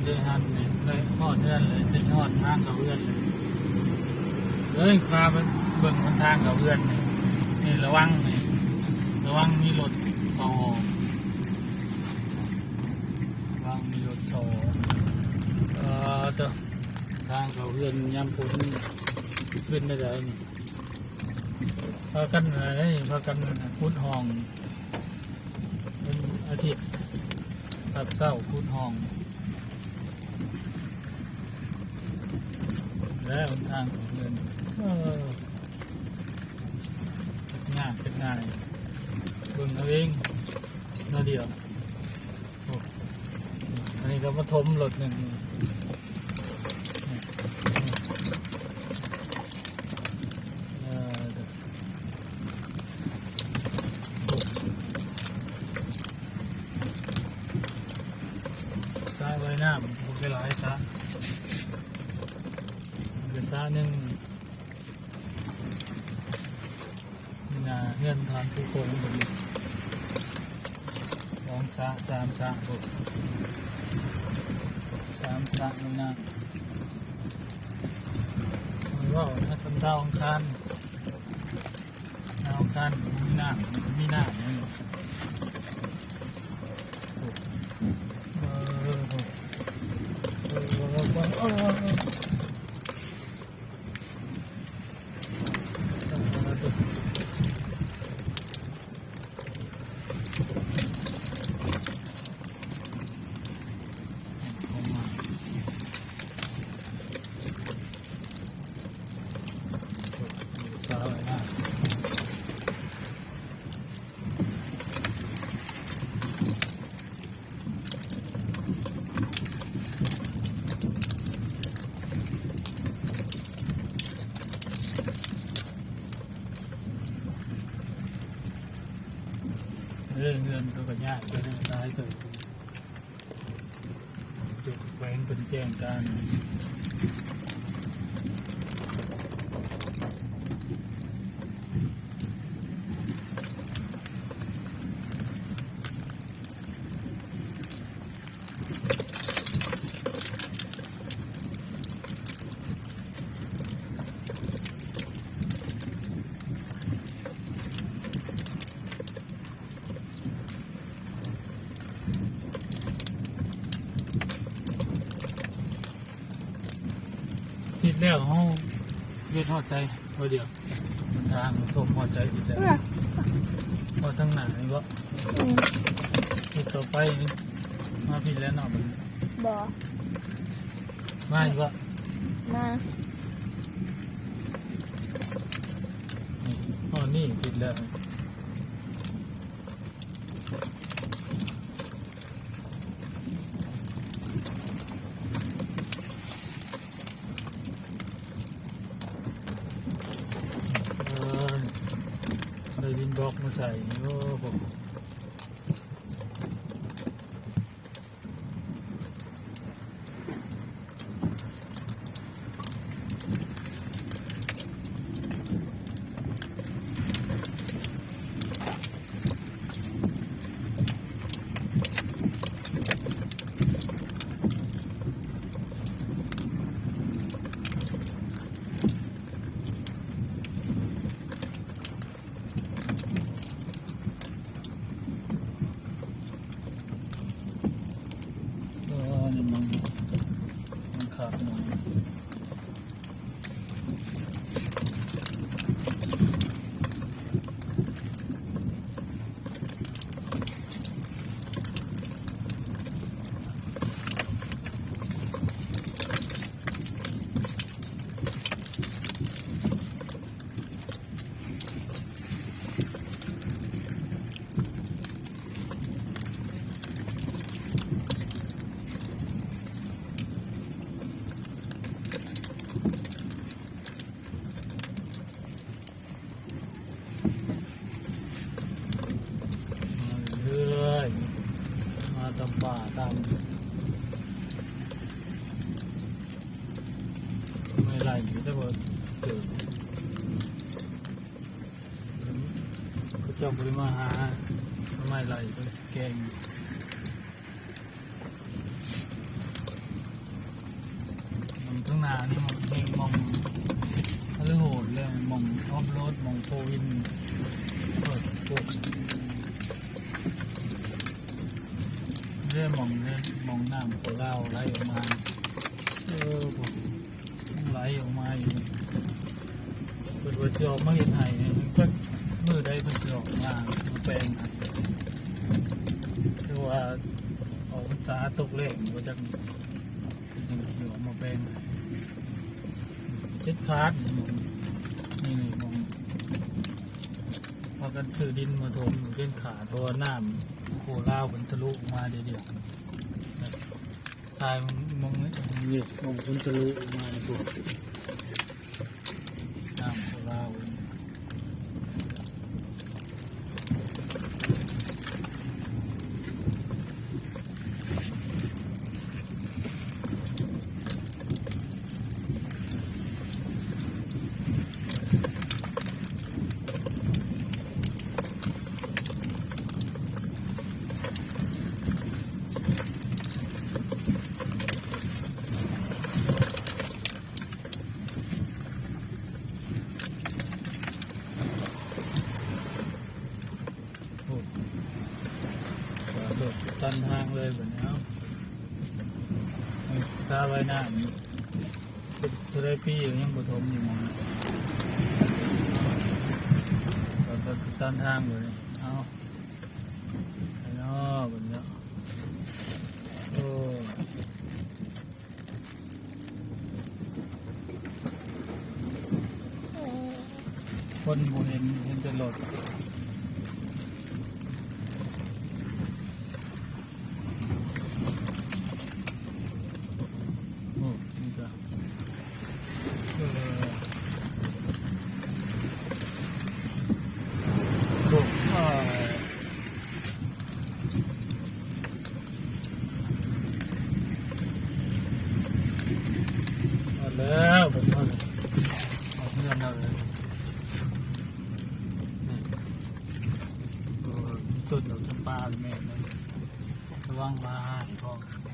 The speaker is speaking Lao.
ເລີຍຫັ້ນນີ້ ເລີຍຮອດເຮືອນເລີຍ ເລີຍຮອດທາງເຂົ້າເຮືອນເລີຍ. ເອີຍ ພາໄປເບິ່ງຫົນທາງເຂົ້າເຮືອນນີ້ ນີ້ລະວັງນີ້ ລະວັງມີລົດເຂົ້າອອກ ລະວັງມີລົດເຂົ້າອອກ. ເອີ ເດີ ທາງເຂົ້າເຮືອນຍາມຝົນເປັນແນວໃດນີ້? ພາກັນ ເອີ ພາກັນຂຸດຮ່ອງ ເປັນອາທິດ ຮັບເຊົາຂຸດຮ່ອງ ແລ້ວທາງເດີນ ເອີ ຈັກຍາກຈັກງ່າຍ ເບິ່ງເອົາເອງ ແນວດຽວ. ໂອ້ ອັນນີ້ກໍມາຖົມລົດໜຶ່ງ ເອີ ສະວ່າຍນ້ຳ ບໍ່ໄດ້ຫຼາຍສະ ມັນກໍສະໜຶ່ງ. ນີ້ນະ ເຮືອນທ່ານຜູ້ຄົງເພິ່ນ ສອງສະ ສາມສະພຸ້ນ ສາມສະນີ້ນະ. ເວົ້ານະ ຊຳດາວອັງຄານ ດາວອັງຄານມີນ້ຳ ມີນ້ຳ. ເອີ ເອີ ເອີ. ເອີ ເຮືອນເຂົາກໍຍ້າຍໄປຫຼາຍເຕີບ ຈົນແຂວງເພິ່ນແຈ້ງການ. ຕິດແລ້ວ ເຮົາເຮັດຮອດໃສ? ບໍ່ດຽວ ທາງຊົມຮອດໃສ ຕິດແລ້ວ ຮອດທາງໜ້ານີ້ບໍ່? ອືມ ຕິດຕໍ່ໄປນີ້ ມາພີ້ແລ້ວເນາະ ບັດນີ້. ບໍ່ ມາອີກບໍ່? ມາ ນີ້ ຮອດນີ້ ຜິດແລ້ວ. ເອີ ໄດ້ດິນບລັອກມາໃສ່ ໂອ້ໂຫ. ເອີ ມັນ ມັນຂາດໜ້ອຍ. ມາເລື້ອຍໆ ມາຕາມປ່າຕາມໄມ້ໄລ່ ແຕ່ວ່າເຈີ ເຂົາເຈົ້າບໍ່ໄດ້ມາຫາໜໍ່ໄມ້ໄລ່ ແກງ. ອັນນີ້ມັນເປັນໝ່ອງ ຫຼືໂຫດເລີຍ ໝ່ອງອອຟໂຣດ ໝ່ອງໂຟວີນ ເປີດປຸບ ເດ້ໝ່ອງເດ້ ໝ່ອງນ້ຳຂອງລາວໄຫຼອອກມາ ເອີ ໄຫຼອອກມາຢູ່ ເພິ່ນວ່າຊິອອກມາເຮັດໄຮ່ ຈັກມື້ໃດເພິ່ນຊິອອກມາ ມາແປງໃຫ້ ຫຼືວ່າອອກພັນສາຕົກແລ້ງບໍ່ຈັກ ນີ້ກໍຊິອອກມາແປງ ເຈັດຂາດ ນີ້ ນີ້ ນີ້ ໝ່ອງ ພາກັນຊື້ດິນມາຖົມເປັນຂາດ ເພາະວ່ານ້ຳໂຂງລາວມັນທະລຸອອກມາເດດຽວ ຖ່າຍໝ່ອງນີ້ ນີ້ ໝ່ອງມັນທະລຸອອກມານີ້ພຸ້ນ ນ້ຳຂອງລາວ. ໂອ້ ຈອດລົດຕັນທາງເລີຍບາດນີ້ ເອົາ ສາວ່າຍນ້ຳ ເທົ່າໃດປີກໍຍັງບໍ່ຖົມຢູ່ໝ່ອງນີ້ ຈອດລົດຕັນທາງເລີຍ ເອົາ ໄປເນາະ ບາດນີ້ ໂອ້. ຄົນບໍ່ເຫັນ ເຫັນແຕ່ລົດ ໂອ້ ນີ້ກະ ເອີ ໂອ້ ຮອດແລ້ວ ບັດນີ້ຮອດແລ້ວ ຮອດເຮືອນແລ້ວເລີຍ ນີ້ ໂອ້ ຕົ້ນດອກຈຳປາແມ່ນເລີຍ ລະວັງໝາຮ້າຍພ້ອມ.